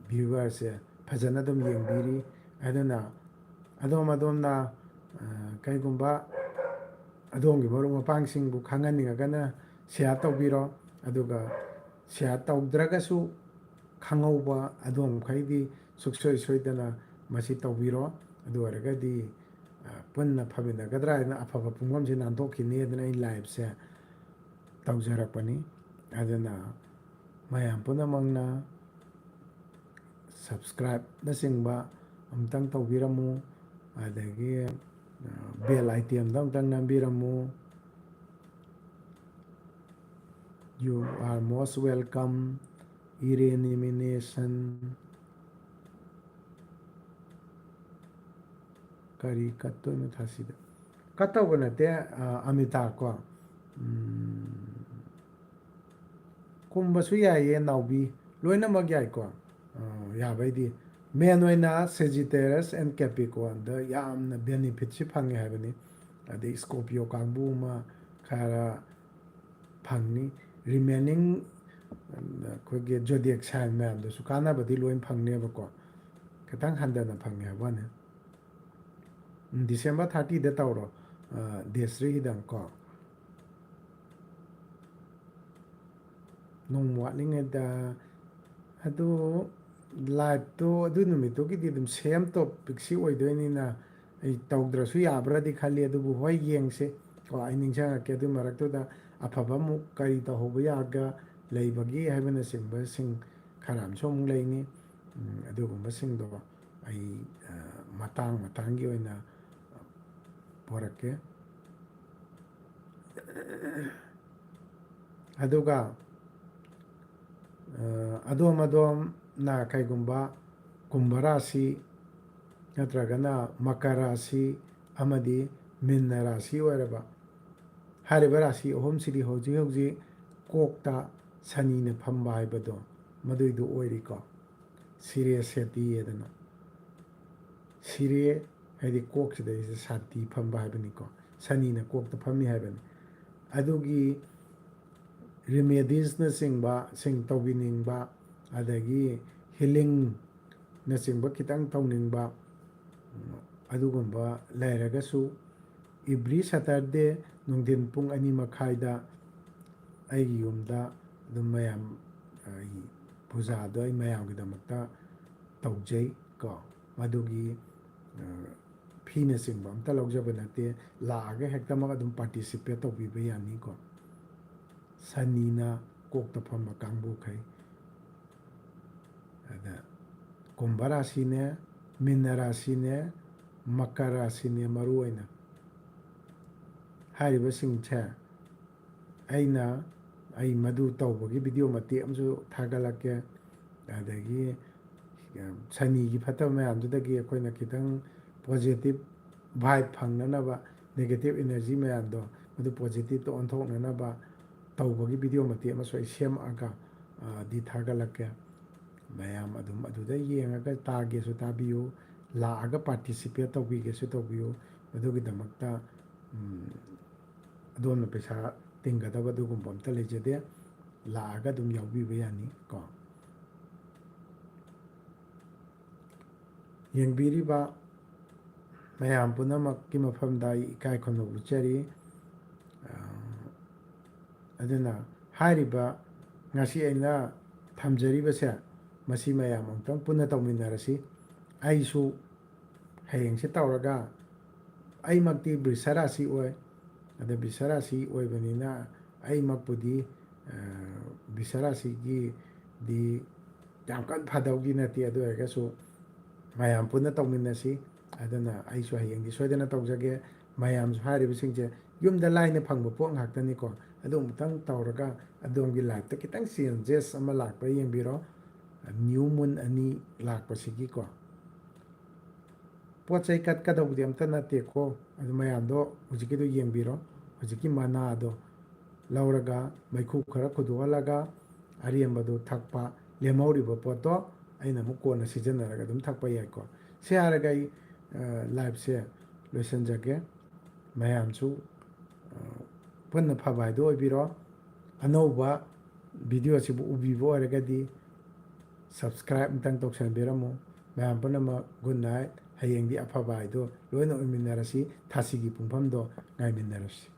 viewer ꯁꯦ ꯐꯖꯅ ꯑꯗꯨꯝ ꯌꯦꯡꯕꯤꯔꯤ꯫ ꯑꯗꯨꯅ ꯑꯗꯣꯝ ꯑꯗꯣꯝꯅ, ꯑ, ꯀꯩꯒꯨꯝꯕ ꯑꯗꯣꯝꯒꯤ ꯃꯔꯨꯞ ꯃꯄꯥꯡꯁꯤꯡꯕꯨ ꯈꯪꯍꯟꯅꯤꯡꯉꯒꯅ share ꯇꯧꯕꯤꯔꯣ꯫ ꯑꯗꯨꯒ share ꯇꯧꯗ꯭ꯔꯒꯁꯨ ꯈꯪꯍꯧꯕ ꯑꯗꯨ ꯃꯈꯩꯗꯤ ꯁꯨꯡꯁꯣꯏ ꯁꯣꯏꯗꯅ ꯃꯁꯤ ꯇꯧꯕꯤꯔꯣ꯫ ꯑꯗꯨ ꯑꯣꯏꯔꯒꯗꯤ, ꯑ, ꯄꯨꯟꯅ ꯐꯃꯤꯟꯅꯒꯗ꯭ꯔꯥ ꯍꯥꯏꯅ, ꯑꯐꯕ ꯄꯨꯡꯐꯝꯁꯤ ꯅꯥꯟꯊꯣꯛꯈꯤꯅꯤ ꯑꯗꯨꯅ ꯑꯩ liveꯁꯦ ꯇꯧꯖꯔꯛꯄꯅꯤ꯫ ꯑꯗꯨꯅ ꯃꯌꯥꯝ ꯄꯨꯝꯅꯃꯛꯅ subscribeꯅꯆꯤꯡꯕ ꯑꯃꯨꯛꯇꯪ ꯇꯧꯕꯤꯔꯝꯃꯨ, ꯑꯗꯒꯤ, ꯑ, bell itemꯗ ꯑꯃꯨꯛꯇꯪ ꯅꯝꯕꯤꯔꯝꯃꯨ꯫ You are most welcome. Irenimination. ꯀꯔꯤ cut ꯇꯣꯏꯅꯣ ꯊꯥꯁꯤꯗ? Cut ꯇꯧꯕ ꯅꯠꯇꯦ, ꯑ, ꯑꯃꯤꯇꯥ ꯀꯣ꯫ ꯎꯝ, ꯀꯨꯝꯕꯁꯨ ꯌꯥꯏꯌꯦ, ꯅꯥꯎꯕꯤ꯫ ꯂꯣꯏꯅꯃꯛ ꯌꯥꯏꯀꯣ꯫ ꯑ, ꯌꯥꯕꯩꯗꯤ꯫ Main ꯑꯣꯏꯅ Sagittarius and Capricornꯗ ꯌꯥꯝꯅ benefitꯁꯤ ꯐꯪꯉꯦ ꯍꯥꯏꯕꯅꯤ꯫ ꯑꯗꯩ Scorpio ꯀꯥꯡꯕꯨ ꯑꯃ ꯈꯔ ꯐꯪꯅꯤ꯫ Remaining, ꯑꯩꯈꯣꯏꯒꯤ zodiac sign ꯃꯌꯥꯝꯗꯁꯨ ꯀꯥꯟꯅꯕꯗꯤ ꯂꯣꯏ ꯐꯪꯅꯦꯕꯀꯣ꯫ ꯈꯤꯇꯪ ꯍꯟꯊꯅ ꯐꯪꯉꯦ ꯍꯥꯏꯕ ꯋꯥꯅꯤ꯫ ꯎꯝ, December thirtyꯗ ꯇꯧꯔꯣ, ꯑ, day three ꯍꯤꯗꯪ ꯀꯣ꯫ ꯅꯣꯡꯃ ꯋꯥꯠꯂꯤꯉꯩꯗ ꯑꯗꯨ liveꯇꯣ ꯑꯗꯨ ꯅꯨꯃꯤꯠꯇꯨꯒꯤꯗꯤ ꯑꯗꯨꯝ same topicꯁꯤ ꯑꯣꯏꯗꯣꯏꯅꯤꯅ ꯑꯩ ꯇꯧꯗ꯭ꯔꯁꯨ ꯌꯥꯕ꯭ꯔꯗꯤ ꯈꯜꯂꯤ꯫ ꯑꯗꯨꯕꯨ ꯍꯣꯏ, ꯌꯦꯡꯁꯦ ꯀꯣ꯫ ꯑꯩ ꯅꯤꯡꯁꯤꯡꯉꯛꯀꯦ꯫ ꯑꯗꯨ ꯃꯔꯛꯇꯨꯗ ꯑꯐꯕ ꯑꯃꯨꯛ ꯀꯔꯤ ꯇꯧꯍꯧꯕ ꯌꯥꯒ ꯂꯩꯕꯒꯦ ꯍꯥꯏꯕꯅꯆꯤꯡꯕꯁꯤꯡ ꯈꯔ ꯑꯃꯁꯨ ꯑꯃꯨꯛ ꯂꯩꯅꯤ꯫ ꯎꯝ, ꯑꯗꯨꯒꯨꯝꯕꯁꯤꯡꯗꯣ ꯑꯩ, ꯑ, ꯃꯇꯥꯡ ꯃꯇꯥꯡꯒꯤ ꯑꯣꯏꯅ ꯄꯣꯔꯛꯀꯦ꯫ ꯑꯗꯨꯒ, ꯑ, ꯑꯗꯣꯝ ꯑꯗꯣꯝꯅ ꯀꯩꯒꯨꯝꯕ ꯀꯨꯝꯚ ꯔꯥꯁꯤ ꯅꯠꯇ꯭ꯔꯒꯅ ꯃꯀꯔ ꯔꯥꯁꯤ ꯑꯃꯗꯤ ꯃꯤꯟꯅ ꯔꯥꯁꯤ ꯑꯣꯏꯔꯕ, ꯍꯥꯏꯔꯤꯕ ꯔꯥꯁꯤ ꯑꯍꯨꯝꯁꯤꯗꯤ ꯍꯧꯖꯤꯛ ꯍꯧꯖꯤꯛ ꯀꯣꯛꯇ ꯁꯅꯤꯅ ꯐꯝꯕ ꯍꯥꯏꯕꯗꯣ ꯃꯗꯨꯏꯗꯨ ꯑꯣꯏꯔꯤꯀꯣ꯫ ꯁꯤꯔꯦ ꯁꯦꯇꯤ ꯍꯥꯏꯗꯅ꯫ ꯁꯤꯔꯦ ꯍꯥꯏꯗꯤ ꯀꯣꯛꯁꯤꯗꯩꯁꯤꯗ ꯁꯥꯟꯇꯤ ꯐꯝꯕ ꯍꯥꯏꯕꯅꯤꯀꯣ꯫ ꯁꯅꯤꯅ ꯀꯣꯛꯇ ꯐꯝꯃꯤ ꯍꯥꯏꯕꯅꯤ꯫ ꯑꯗꯨꯒꯤ remediesꯅꯆꯤꯡꯕꯁꯤꯡ ꯇꯧꯕꯤꯅꯤꯡꯕ, ꯑꯗꯒꯤ healingꯅꯆꯤꯡꯕ ꯈꯤꯇꯪ ꯇꯧꯅꯤꯡꯕ, ꯑꯗꯨꯒꯨꯝꯕ ꯂꯩꯔꯒꯁꯨ, every Saturday ꯅꯨꯡꯊꯤꯟ ꯄꯨꯡ ꯑꯅꯤ ꯃꯈꯥꯏꯗ ꯑꯩꯒꯤ ꯌꯨꯝꯗ ꯑꯗꯨꯝ ꯃꯌꯥꯝ, ꯑꯩ ꯄꯨꯖꯥꯗꯣ ꯑꯩ ꯃꯌꯥꯝꯒꯤꯗꯃꯛꯇ ꯇꯧꯖꯩ ꯀꯣ꯫ ꯃꯗꯨꯒꯤ, ꯑ, ꯐꯤꯅꯆꯤꯡꯕ ꯑꯝꯇ ꯂꯧꯖꯕ ꯅꯠꯇꯦ꯫ ꯂꯥꯛꯑꯒ ꯍꯦꯛꯇꯃꯛ ꯑꯗꯨꯝ participate ꯇꯧꯕꯤꯕ ꯌꯥꯅꯤꯀꯣ꯫ ꯁꯅꯤꯅ ꯀꯣꯛꯇ ꯐꯝꯕ ꯀꯥꯡꯕꯨꯈꯩ꯫ ꯑꯗ ꯀꯨꯝꯚ ꯔꯥꯁꯤꯅꯦ, ꯃꯤꯟꯅ ꯔꯥꯁꯤꯅꯦ, ꯃꯀꯔ ꯔꯥꯁꯤꯅꯦ ꯃꯔꯨ ꯑꯣꯏꯅ꯫ ꯍꯥꯏꯔꯤꯕꯁꯤꯡꯁꯦ ꯑꯩꯅ, ꯑꯩ ꯃꯗꯨ ꯇꯧꯕꯒꯤ video ꯃꯇꯦꯛ ꯑꯃꯁꯨ ꯊꯥꯒꯠꯂꯛꯀꯦ꯫ ꯑꯗꯒꯤ, ꯑ, ꯁꯅꯤꯒꯤ ꯐꯠꯇꯕ ꯃꯌꯥꯝꯗꯨꯗꯒꯤ ꯑꯩꯈꯣꯏꯅ ꯈꯤꯇꯪ positive vibe ꯐꯪꯅꯅꯕ, negative energy ꯃꯌꯥꯝꯗꯣ ꯃꯗꯨ positive ꯇ ꯑꯣꯟꯊꯣꯛꯅꯅꯕ ꯇꯧꯕꯒꯤ video ꯃꯇꯦꯛ ꯑꯃꯁꯨ ꯑꯩ ꯁꯦꯝꯃꯛꯑꯒ, ꯑ, ꯗꯤ ꯊꯥꯒꯠꯂꯛꯀꯦ꯫ ꯃꯌꯥꯝ ꯑꯗꯨꯝ ꯑꯗꯨꯗ ꯌꯦꯡꯉꯒ ꯇꯥꯒꯦꯁꯨ ꯇꯥꯕꯤꯌꯨ, ꯂꯥꯛꯑꯒ participate ꯇꯧꯕꯤꯒꯦꯁꯨ ꯇꯧꯕꯤꯌꯨ꯫ ꯃꯗꯨꯒꯤꯗꯃꯛꯇ, ꯎꯝ, ꯑꯗꯣꯝꯅ ꯄꯩꯁꯥ ꯇꯤꯡꯒꯗꯕ ꯑꯗꯨꯒꯨꯝꯕ ꯑꯝꯇ ꯂꯩꯖꯗꯦ꯫ ꯂꯥꯛꯑꯒ ꯑꯗꯨꯝ ꯌꯥꯎꯕꯤꯕ ꯌꯥꯅꯤ ꯀꯣ꯫ ꯌꯦꯡꯕꯤꯔꯤꯕ ꯃꯌꯥꯝ ꯄꯨꯝꯅꯃꯛꯀꯤ ꯃꯐꯝꯗ ꯑꯩ ꯏꯀꯥꯏ ꯈꯨꯝꯅꯕ ꯎꯠꯆꯔꯤ꯫ ꯑ, ꯑꯗꯨꯅ ꯍꯥꯏꯔꯤꯕ ꯉꯁꯤ ꯑꯩꯅ ꯊꯝꯖꯔꯤꯕꯁꯦ, ꯃꯁꯤ ꯃꯌꯥꯝ ꯑꯃꯨꯛꯇꯪ ꯄꯨꯟꯅ ꯇꯧꯃꯤꯟꯅꯔꯁꯤ꯫ ꯑꯩꯁꯨ ꯍꯌꯦꯡꯁꯦ ꯇꯧꯔꯒ, ꯑꯩꯃꯛꯇꯤ ꯕ꯭ꯔꯤꯁ ꯔꯥꯁꯤ ꯑꯣꯏ, ꯑꯗ ꯕ꯭ꯔꯤꯁ ꯔꯥꯁꯤ ꯑꯣꯏꯕꯅꯤꯅ ꯑꯩꯃꯛꯄꯨꯗꯤ, ꯑ, ꯕ꯭ꯔꯤꯁ ꯔꯥꯁꯤꯒꯤꯗꯤ ꯌꯥꯝ ꯀꯟꯅ ꯐꯗꯧꯗꯤ ꯅꯠꯇꯦ꯫ ꯑꯗꯨ ꯑꯣꯏꯔꯒꯁꯨ ꯃꯌꯥꯝ ꯄꯨꯟꯅ ꯇꯧꯃꯤꯟꯅꯁꯤ꯫ ꯑꯗꯨꯅ ꯑꯩꯁꯨ ꯍꯌꯦꯡꯗꯤ ꯁꯣꯏꯗꯅ ꯇꯧꯖꯒꯦ꯫ ꯃꯌꯥꯝꯁꯨ ꯍꯥꯏꯔꯤꯕꯁꯤꯡꯁꯦ ꯌꯨꯝꯗ ꯂꯥꯏꯅ ꯐꯪꯕ ꯄꯣꯠ ꯉꯥꯛꯇꯅꯤꯀꯣ꯫ ꯑꯗꯨ ꯑꯃꯨꯛꯇꯪ ꯇꯧꯔꯒ ꯑꯗꯣꯝꯒꯤ life ꯇ ꯈꯤꯇꯪ changes ꯑꯃ ꯂꯥꯛꯄ꯭ꯔꯥ ꯌꯦꯡꯕꯤꯔꯣ꯫ New moon ꯑꯅꯤ ꯂꯥꯛꯄꯁꯤꯒꯤꯀꯣ꯫ ꯄꯣꯠ ꯆꯩ ꯀꯠꯀꯗꯧꯕꯗꯤ ꯑꯝꯇ ꯅꯠꯇꯦꯀꯣ꯫ ꯑꯗꯨ ꯃꯌꯥꯝꯗꯣ ꯍꯧꯖꯤꯛꯀꯤꯗꯣ ꯌꯦꯡꯕꯤꯔꯣ꯫ ꯍꯧꯖꯤꯛꯀꯤ ꯃꯅꯥꯗꯣ ꯂꯧꯔꯒ ꯃꯩꯈꯨ ꯈꯔ ꯈꯨꯗꯣꯛꯍꯜꯂꯒ ꯑꯔꯦꯝꯕꯗꯣ ꯊꯛꯄ, ꯂꯦꯝꯍꯧꯔꯤꯕ ꯄꯣꯠꯇꯣ ꯑꯩꯅ ꯑꯃꯨꯛ ꯀꯣꯟꯅ ꯁꯤꯖꯤꯟꯅꯔꯒ ꯑꯗꯨꯝ ꯊꯛꯄ ꯌꯥꯏꯀꯣ꯫ ꯁꯤ ꯍꯥꯏꯔꯒ ꯑꯩ, ꯑ, live ꯁꯦ ꯂꯣꯏꯁꯤꯟꯖꯒꯦ꯫ ꯃꯌꯥꯝꯁꯨ, ꯑ, ꯄꯨꯟꯅ ꯐꯕ ꯍꯥꯏꯗꯣ ꯑꯣꯏꯕꯤꯔꯣ꯫ ꯑꯅꯧꯕ video ꯑꯁꯤꯕꯨ ꯎꯕꯤꯕ ꯑꯣꯏꯔꯒꯗꯤ subscribe ꯑꯝꯇꯪ ꯇꯧꯁꯟꯕꯤꯔꯝꯃꯨ꯫ ꯃꯌꯥꯝ ꯄꯨꯝꯅꯃꯛ good night꯫ ꯍꯌꯦꯡꯗꯤ ꯑꯐꯕ ꯍꯥꯏꯗꯣ ꯂꯣꯏꯅ ꯑꯣꯏꯃꯤꯟꯅꯔꯁꯤ, ꯊꯥꯁꯤꯒꯤ ꯄꯨꯡꯐꯝꯗꯣ ꯉꯥꯏꯃꯤꯟꯅꯔꯁꯤ꯫